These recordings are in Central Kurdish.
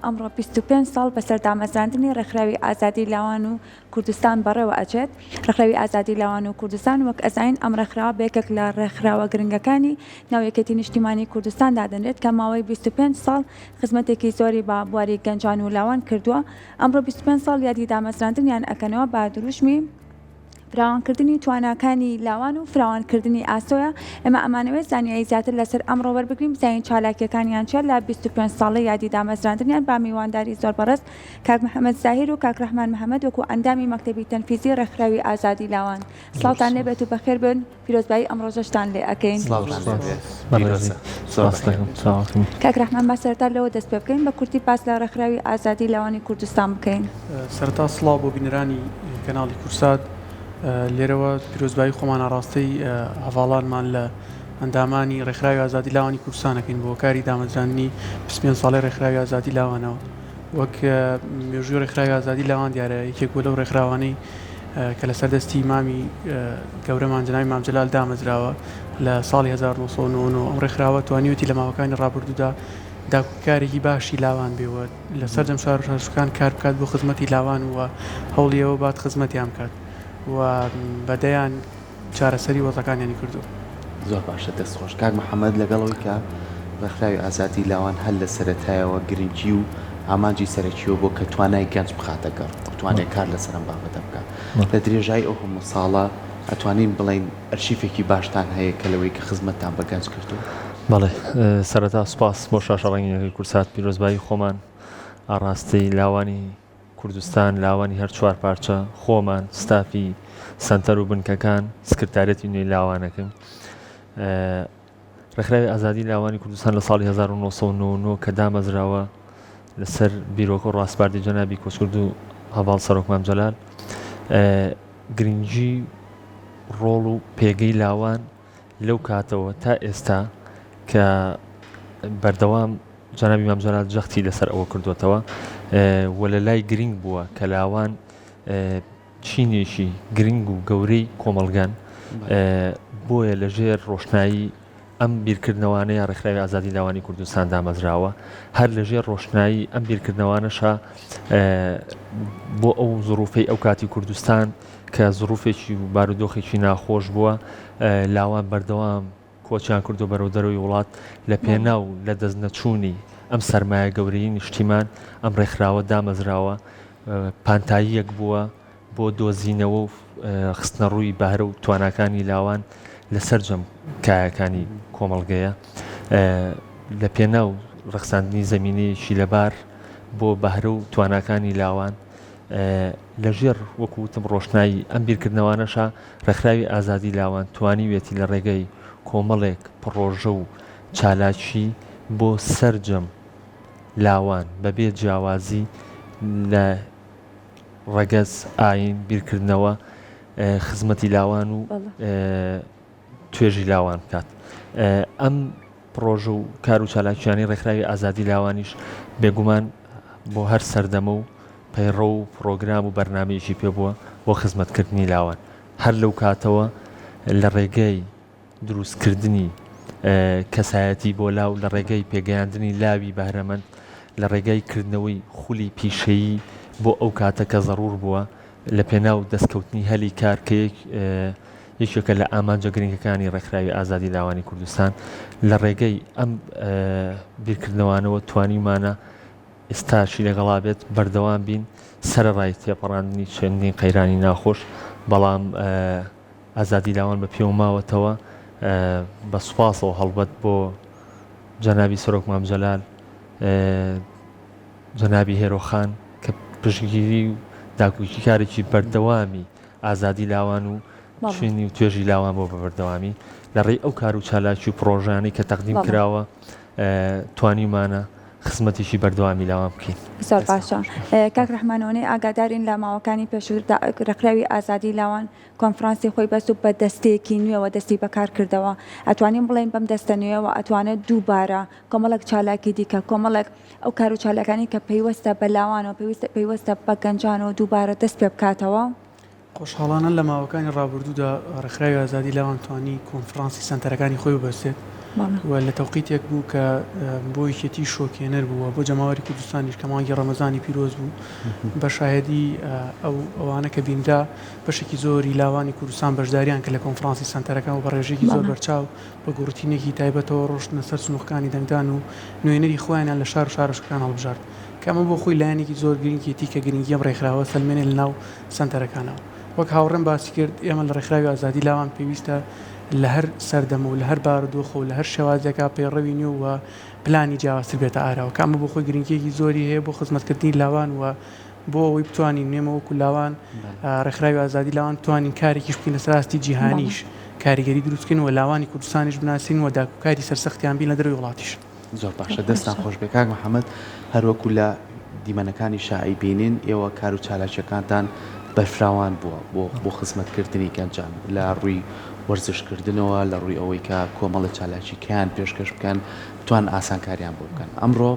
ئەمڕۆ 25 ساڵ بەسەر دامەزراندنی ڕێکخراوی ئازادی لاوان و کوردستان بەڕێوە ئەچێت. ڕێکخراوی ئازادی لاوان و کوردستان وەک ئەزانین ئەم ڕێکخراوە بە یەکێک لە ڕێکخراوە گرنگەکانی ناو یەکێتی نیشتیمانی کوردستان دادەنرێت کە ماوەی 25 ساڵ خزمەتێکی زۆری بە بواری گەنجان و لاوان کردووە. ئەمڕۆ 25 ساڵ یادی دامەزراندنیان ئەکەنەوە بە دروشمی فراوانکردنی تواناکانی لاوان و فراوانکردنی ئاسۆیە، ئێمە ئەمانەوێت زانیاری زیاتر لەسەر ئەمڕۆ وەربگرین بزانین چالاکیەکانیان چیە لە 25 ساڵەی یادی دامەزراندنیان با میوانداری زۆر بەڕێز کاک محەمەد زاهیر و کاک ڕەحمان محەمەد وەکو ئەندامی مەکتەبی تەنفیزی ڕێکخراوی ئازادی لاوان سڵاوتان لێبێت و بەخێر بێن پیرۆزبایی ئەم ڕۆژەشتان لێ ئەکەین. سڵاوتان لێ بێت پیرۆزە زۆر بەخێر بێن. کاک ڕەحمان با سەرەتا لەوە دەست پێ بکەین بە کورتی باس لە ڕێکخراوی ئازادی لاوانی کوردستان بکەین. سەرەتا سڵاو بۆ بینەرانی کەناڵی کوردسات، لێرەوە پیرۆزبایی خۆمان ئاڕاستەی هەڤاڵانمان لە ئەندامانی ڕێکخراوی ئازادی لاوانی کوردستان ئەکەین بۆ کاری دامەزراندنی 25 ساڵەی ڕێکخراوی ئازادی لاوانەوە. وەک مێژووی ڕێکخراوی ئازادی لاوان دیارە یەکێک بووە لەو ڕێکخراوانەی کە لەسەر دەستی مامی گەورەمان جەنابی مام جەلال دامەزراوە لە ساڵی 1999 ئەم ڕێکخراوە توانیویەتی لە ماوەکانی ڕابردوودا داکۆکیکارێکی باشی لاوان بێ و لە سەرجەم شار و شارۆچکەکان کار بکات بۆ خزمەتی لاوان و هەوڵی ئەوە بات خزمەتیان بکات و بە دەیان چارەسەری وەزعەکانیانی کردووە. زۆر باشە دەست خۆش کاک محمد لەگەڵ ئەوەی کە ڕێکخراوی ئازادی لاوان هەر لە سەرەتایەوە گرنگی و ئامانجی سەرەکیەوە بۆ کە توانای گەنج بخاتە گەڕ بتوانێت کار لەسەر ئەم بابەتە بکات لە درێژایی ئەو هەموو ساڵە ئەتوانین بڵێین ئەرشیفێکی باشتان هەیە کە لەوەی کە خزمەتتان بە گەنج کردووە؟ بەڵێ سەرەتا سوپاس بۆ شاشە ڕەنگینەکەی کوردسات پیرۆزبایی خۆمان ئاڕاستەی لاوانی کوردستان لاوانی هەر چوار پارچە خۆمان ستافی سەنتەر و بنکەکان سکرتارەتی نوێی لاوانەکەین ڕێکخراوی ئازادی لاوانی کوردستان لە ساڵی 1999 کە دامەزراوە لەسەر بیرۆکە و ڕاسپاردی جەنابی کۆچکرد و هەڤاڵ سەرۆک مام جەلال گرنگی ڕۆڵ و پێگەی لاوان لەو کاتەوە تا ئێستا کە بەردەوام جەنابی مام جەلال جەختی لەسەر ئەوە کردوێتەوە و لە لای گرنگ بووە کە لاوان چینێکی گرنگ و گەورەی کۆمەڵگەن بۆیە لە ژێر ڕۆشنایی ئەم بیرکردنەوانەیە ڕێکخراوی ئازادی لاوانی کوردستان دامەزراوە هەر لە ژێر ڕۆشنایی ئەم بیرکردنەوانەشە بۆ ئەو زروفەی ئەو کاتی کوردستان کە زروفێکی و بارودۆخێکی ناخۆش بووە لاوان بەردەوام کۆچیان کردووە بەرەو دەرەوەی وڵات لە پێناو لە دەست نەچوونی ئەم سەرمایە گەورەی نیشتیمان ئەم ڕێکخراوە دامەزراوە پانتاییەک بووە بۆ دۆزینەوە و خستنەڕووی بەهرە و تواناکانی لاوان لە سەرجەم کایەکانی کۆمەڵگەیە لە پێناو ڕەخساندنی زەمینەیەکی لەبار بۆ بەهرە و تواناکانی لاوان لە ژێر وەکو وتم ڕۆشنایی ئەم بیرکردنەوانەشا ڕێکخراوی ئازادی لاوان توانیویەتی لە ڕێگەی کۆمەڵێک پڕۆژە و چالاکی بۆ سەرجەم لاوان بەبێ جیاوازی لە ڕەگەز، ئایین، بیرکردنەوە خزمەتی لاوان و توێژی لاوان بکات. ئەم پڕۆژە و کار و چالاکییانەی ڕێکخراوی ئازادی لاوانیش بێگومان بۆ هەر سەردەمە و پەیڕەو و پڕۆگرام و بەرنامەیەکی پێ بووە بۆ خزمەتکردنی لاوان. هەر لەو کاتەوە لە ڕێگەی دروستکردنی کەسایەتی بۆ لاو، لە ڕێگەی پێگەیاندنی لاوی بەهرەمەند، لە ڕێگای کردنەوەی خولی پیشەیی بۆ ئەو کاتە کە زەڕوور بووە لە پێناو دەستکەوتنی هەلی کار کە یەکێکە لە ئامانجە گرنگەکانی ڕێکخراوی ئازادی لاوانی کوردستان لە ڕێگەی ئەم بیرکردنەوانەوە توانیومانە ئێستاشی لەگەڵا بێت بەردەوام بین سەرەڕای تێپەڕاندنی چەندین قەیرانی ناخۆش بەڵام ئازادی لاوان بە پێوە ماوەتەوە بە سوپاسەوە هەڵبەت بۆ جەنابی سەرۆک مام جەلال جەنابی هێرۆخان کە پشتگیری و داکۆکیکارێکی بەردەوامی ئازادی لاوان و چینی و توێژی لاوان بۆ بە بەردەوامی لە ڕێی ئەو کار و چالاکی و پڕۆژانەی کە تەقدیم کراوە توانیومانە خزمەتێکی بەردەوامی لاوان بکەین. زۆر باشە کاک ڕەحمان ئەوەنەی ئاگادارین لە ماوەکانی پێشووتردا ڕێکخراوی ئازادی لاوان کۆنفرانسی خۆی بەست و بە دەستەیەکی نوێوە دەستی بەکار کردەوە ئەتوانین بڵێین بەم دەستە نوێیەوە ئەتوانێت دووبارە کۆمەڵێک چالاکی دیکە کۆمەڵێک ئەو کار و چالاکانی کە پەیوەستە بە لاوانەوە پێویستە پەیوەستە بە گەنجانەوە دووبارە دەست پێ بکاتەوە. خۆشحاڵانە لە ماوەکانی ڕابردوودا ڕێکخراوی ئازادی لاوان توانی کۆنفرانسی سەنتەرەکانی خۆی ببەستێت. و لە تەوقیتێک بوو کە بۆ یەکێتی شۆکێنەر بوو و بۆ جەماوەری کوردستانیش کە مانگی ڕەمەزانی پیرۆز بوو بە شایەدی ئەو ئەوانە کە بینرا بەشێکی زۆری لاوانی کوردستان بەشداریان کرد لە کۆنفرانسی سەنتەرەکان و بە ڕێژەیەکی زۆر بەرچاو بە گوڕتینێکی تایبەتەوە ڕۆشتنە سەر سنووقەکانی دەنگدان و نوێنەری خۆیانیان لە شار و شارۆچکەکان هەڵبژارد کە ئەمە بۆ خۆی لایەنێکی زۆر گرنگیەتی کە گرنگی ئەم ڕێکخراوە سەلمێنێ لە ناو سەنتەرەکانەوە. وەک هاوڕێم باسی کرد ئێمە لە ڕێکخراوی ئازادی لاوان پێویستە لە هەر سەردەم و لە هەر بارودۆخە و لە هەر شێوازێکا پەیڕەوی نوێ و پلانی جیاوازتر بێتە ئاراوە کە ئەمە بۆ خۆی گرنگییەکی زۆری هەیە بۆ خزمەتکردنی لاوان و بۆ ئەوەی بتوانین ئێمە وەکو لاوان ڕێکخراوی ئازادی لاوان بتوانین کارێکیش بکەین لەسەر ئاستی جیهانیش کاریگەری دروست بکەین و لاوانی کوردستانیش بناسین و داکۆکاری سەرسەختیان بین لە دەرەوەی وڵاتیش. زۆر باشە دەستتان خۆش بێ کاک محەمەد هەروەکو لە دیمەنەکانی شاعی بینین ئێوە کار و چالاکیەکانتان بەرفراوان بووە بۆ بۆ خزمەتکردنی گەنجان لە ڕووی وەرزشکردنەوە لە ڕووی ئەوەی کە کۆمەڵە چالاکیکەیان پێشکەش بکەن بتوان ئاسانکاریان بۆ بکەن ئەمڕۆ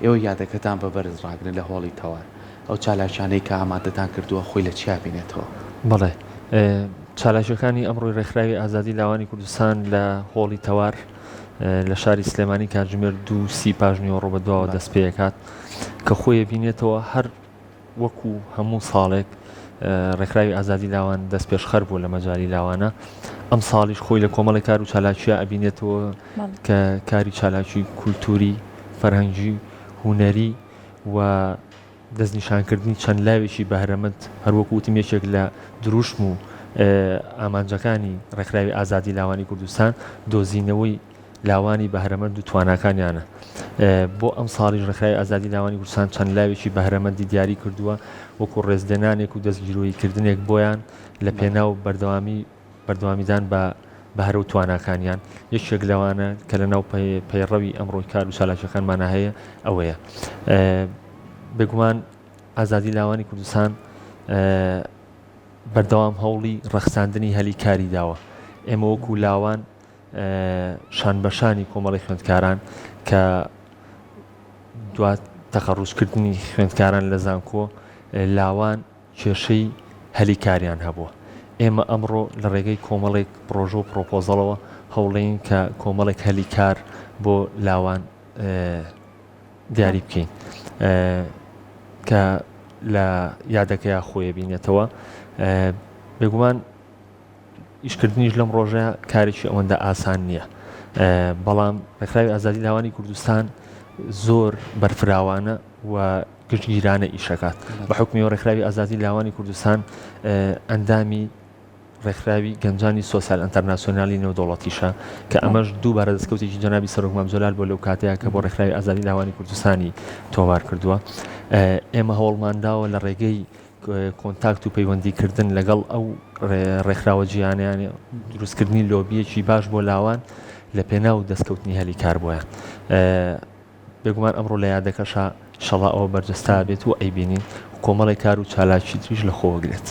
ئێوە یادەکەتان بە بەرز ڕاگرن لە هۆڵی تەوار ئەو چالاکیانەی کە ئامادەتان کردووە خۆی لە چیا بینێتەوە؟ بەڵێ چالاکیەکانی ئەمڕۆی ڕێکخراوی ئازادی لاوانی کوردستان لە هۆڵی تەوار لە شاری سلێمانی کاتژمێر دوو سی پاش نیوەڕۆ بە دواوە دەست پێکات کە خۆی بینێتەوە هەر وەکو هەموو ساڵێک ڕێکخراوی ئازادی لاوان دەست پێشخەر بوو لە مەجای لاوانە ئەم ساڵیش خۆی لە کۆمەڵی کار و چالاکیە ئەبینێتەوە کە کاری چالاکی کولتوری فەرهەنگی هوەری و دەستنیشانکردنی چەند لاوێکی بەهرەمەند، هەروەکو وتم یەکێک لە دروشم و ئامانجەکانی ڕێکخراوی ئازادی لاوانی کوردستان دۆزینەوەی لاوانی بەهرەمەند و تواناکانیانە. بۆ ئەمساڵیش ڕێکخراوی ئازادی لاوانی کوردستان چەند لاوێکی بەهرەمەندی دیاری کردووە وەکو ڕێزلێنانێک و دەستگیرۆییکردنێک بۆیان لە پێناو بەردەوامی بەردەوامیدان بە بەهرە و تواناکانیان، یەکێک لەوانە کە لەناو پەیڕەوی ئەمڕۆی کار و چالاکیەکانمانا هەیە ئەوەیە. بێگومان ئازادی لاوانی کوردستان بەردەوام هەوڵی ڕەخساندنی هەلی کاری داوە. ئێمە وەکو لاوان شانبەشانی کۆمەڵی خوێندکاران کە دوا تەخەڕوجکردنی خوێندکاران لە زانکۆ لاوان کێشەی هەلی کاریان هەبووە. ئێمە ئەمڕۆ لە ڕێگەی کۆمەڵێک پڕۆژە و پڕۆپۆزەڵەوە هەوڵێین کە کۆمەڵێک هەلی کار بۆ لاوان دیاری بکەین کە لە یادەکەیا خۆی بینێتەوە. بێگومان ئیشکردنیش لەم ڕۆژە کارێکی ئەوەندە ئاسان نییە. بەڵام ڕێکخراوی ئازادی لاوانی کوردستان زۆر بەرفراوانە و گشتگیرانە ئیشەکات. بە حوکمی ڕێکخراوی ئازادی لاوانی کوردستان ئەندامی ڕێکخراوی گەنجانی سۆسیال ئەنتەرناسیۆنالی نێودەوڵەتیشە کە ئەمەش دووبارە دەستکەوتێکی جەنابی سەرۆک مام جەلال بۆ لەو کاتەیە کە بۆ ڕێکخراوی ئازادی لاوانی کوردستانی تۆمار کردووە. ئێمە هەوڵمان داوە لە ڕێگەی کۆنتاکت و پەیوەندیکردن لەگەڵ ئەو ڕێکخراوە جیهانیانە دروستکردنی لۆبیەکی باش بۆ لاوان لە پێناو دەستکەوتنی هەلی کار بۆیان. بێگومان ئەمڕۆ لە یادەکەشا ئیشەڵا ئەوە بەرجەستە ئەبێت و ئەیبینین و کۆمەڵێک کار و چالاکی تریش لە خۆوە گرێت.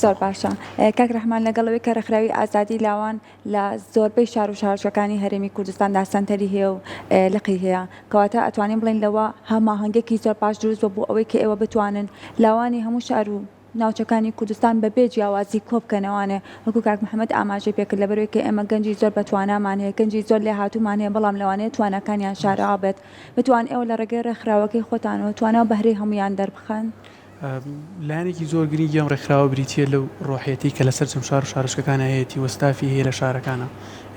زۆر باشە کاک رەحمان لەگەڵ ئەوەی کە ڕێکخراوی ئازادی لاوان لە زۆربەی شار و شارۆچکەکانی هەرێمی کوردستاندا سەنتەری هەیە و لقی هەیە کەواتە ئەتوانین بڵێین لەوە هەماهەنگێکی زۆر باش دروست بووە بۆ ئەوەی کە ئێوە بتوانن لاوانی هەموو شار و ناوچەکانی کوردستان بە بێ جیاوازی کۆبکەنەوانێ وەکو کاک محمد ئاماژەی پێکرد لەبەرئەوەی کە ئێمە گەنجی زۆر بە توانامان هەیە گەنجی زۆر لێهاتوومان هەیە بەڵام لەوانەیە تواناکانیان شاراوە بێت بتوان ئێوە لە ڕێگەی ڕێکخراوەکەی خۆتانەوە توانا و بەهرەی هەموویان دەربخەن. لایەنێکی زۆر گرنگی ئەم ڕێکخراوە بریتییە لەو ڕۆحیەتەی کە لە سەرجەم شار و شارۆچکەکانا هەیەتی و ستافی هەیە لە شارەکانا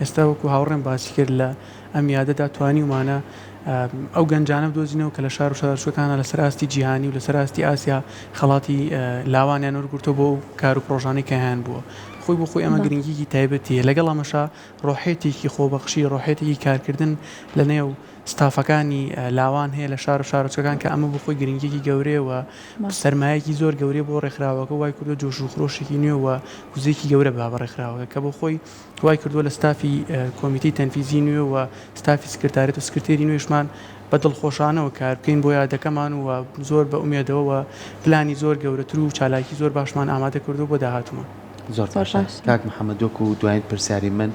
ئێستا وەکو هاوڕێم باسی کرد لە ئەم یادەدا توانیومانە ئەو گەنجانە بدۆزینەوە کە لە شار و شارۆچکەکانا لەسەر ئاستی جیهانی و لەسەر ئاستی ئاسیا خەڵاتی لاوانیان وەرگرتووە بۆ ئەو کار و پڕۆژانەی کە هەیان بووە. خۆی بۆ خۆی ئەمە گرنگییەکی تایبەتی هەیە. لەگەڵ ئەمەشا ڕۆحیەتێکی خۆبەخشی، ڕۆحیەتێکی کارکردن لەنێو ستافەکانی لاوان هەیە لە شار و شارۆچکەکان کە ئەمە بۆ خۆی گرنگییەکی گەورەیە و سەرمایەکی زۆر گەورەیە بۆ ڕێکخراوەکە و وای کردووە جۆش و خرۆشێکی نوێ و وزەیەکی گەورە ببا بە ڕێکخراوەکە کە بۆ خۆی وای کردووە لە ستافی کۆمیتەی تەنفیزی نوێ و ستافی سکرتاریەت و سکرتێری نوێشمان بە دڵخۆشانەوە کار بکەین بۆ یادەکەمان و زۆر بە ئومێدەوە و پلانی زۆر گەورەتر و چالاکی زۆر باشمان ئامادە کردووە بۆ داهاتوومان. زۆر باشە کاک محەمەد وەکو دوایین پرسیاری من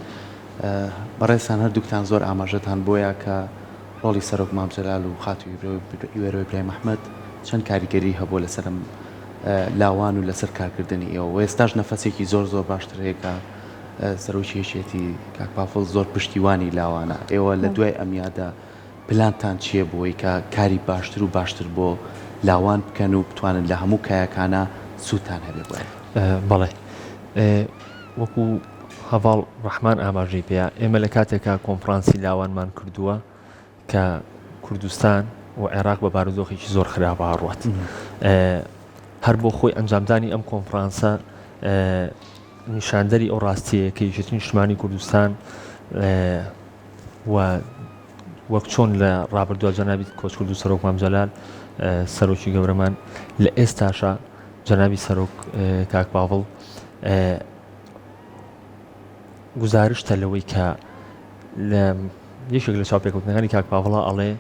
بەڕێزتان هەردووکتان زۆر ئاماژەتان بۆیە کە ڕۆڵی سەرۆک مام جەلال و خاتوو هیوێرۆ ئیبراهیم ئەحمەد چەند کاریگەری هەبووە لەسەر ئەم لاوان و لەسەر کارکردنی ئێوە و ئێستاش نەفەسێکی زۆر زۆر باشتر هەیە کە. سەرۆکی یەکێتی کاک پافڵ زۆر پشتیوانی لاوانە، ئێوە لە دوای ئەم یادە پلانتان چییە بۆی کە کاری باشتر و باشتر بۆ لاوان بکەن و بتوانن لە هەموو کایەکانا سوودتان هەبێ بۆیان؟ بەڵێ وەکو هەڤاڵ ڕەحمان ئاماژەی پێیا ئێمە لە کاتێکا کۆنفرانسی لاوانمان کردووە کە کوردستان و عێراق بە بارودۆخێکی زۆر خراپە ئەڕوات هەر بۆ خۆی ئەنجامدانی ئەم کۆنفرانسە نیشاندەری ئەو ڕاستیەیە کە یەکێتی نیشتمانی کوردستان و وەک چۆن لە ڕابردووە جەنابی کۆچکردوو سەرۆک مام جەلال سەرۆکی گەورەمان لە ئێستاشا جەنابی سەرۆک کاک پاڤڵ گوزارشتە لەوەی کە لە یەکێک لە چاوپێکەوتنەکانی کاک پاڤڵا ئەڵێ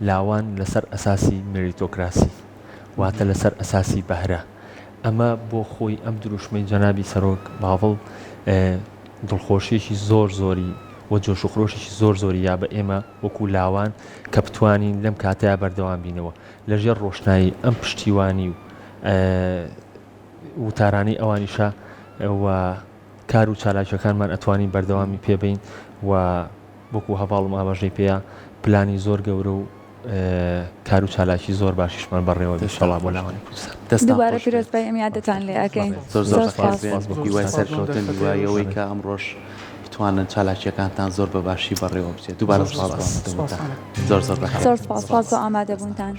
لاوان لەسەر ئەساسی مێریتۆکراسی واتە لەسەر ئەساسی بەهرە ئەمە بۆ خۆی ئەم دروشمەی جەنابی سەرۆک باڤڵ دڵخۆشیەکی زۆر زۆری و جۆش و خرۆشێکی زۆر زۆری یا بە ئێمە وەکو لاوان کە بتوانین لەم کاتەیا بەردەوام بینەوە لەژێر ڕۆشنایی ئەم پشتیوانی و وتارانەی ئەوانیشە و کار و چالاکیەکانمان ئەتوانین بەردەوامی پێبین و وەکو هەڤاڵم ئاماژەی پێیا پلانی زۆر گەورە و کار و چالاکی زۆر باشیشمان بەڕێوە بێت ئینشەڵا بۆ لاوانی کوردستان. دەستان دووبارە خۆش بێت. پیرۆزبایی ئەم یادەتان لێ ئەکەین. زۆر زۆر زۆر بەخێر سپاس. بێن. زۆر هیوای سپاس بۆ ئەم سەرکەوتن، دەرفەتەی هیوای ئێوەش. ئەوەی کە ئەمڕۆش بتوانن چالاکییەکانتان زۆر بە باشی بەڕێوە بچێت. دووبارە زۆر سپاس بۆ سپاس. ئامادەبوونتان. سپاستان. زۆر زۆر بەخێر زۆر بێن. سپاس. سپاس بۆ ئامادەبوونتان.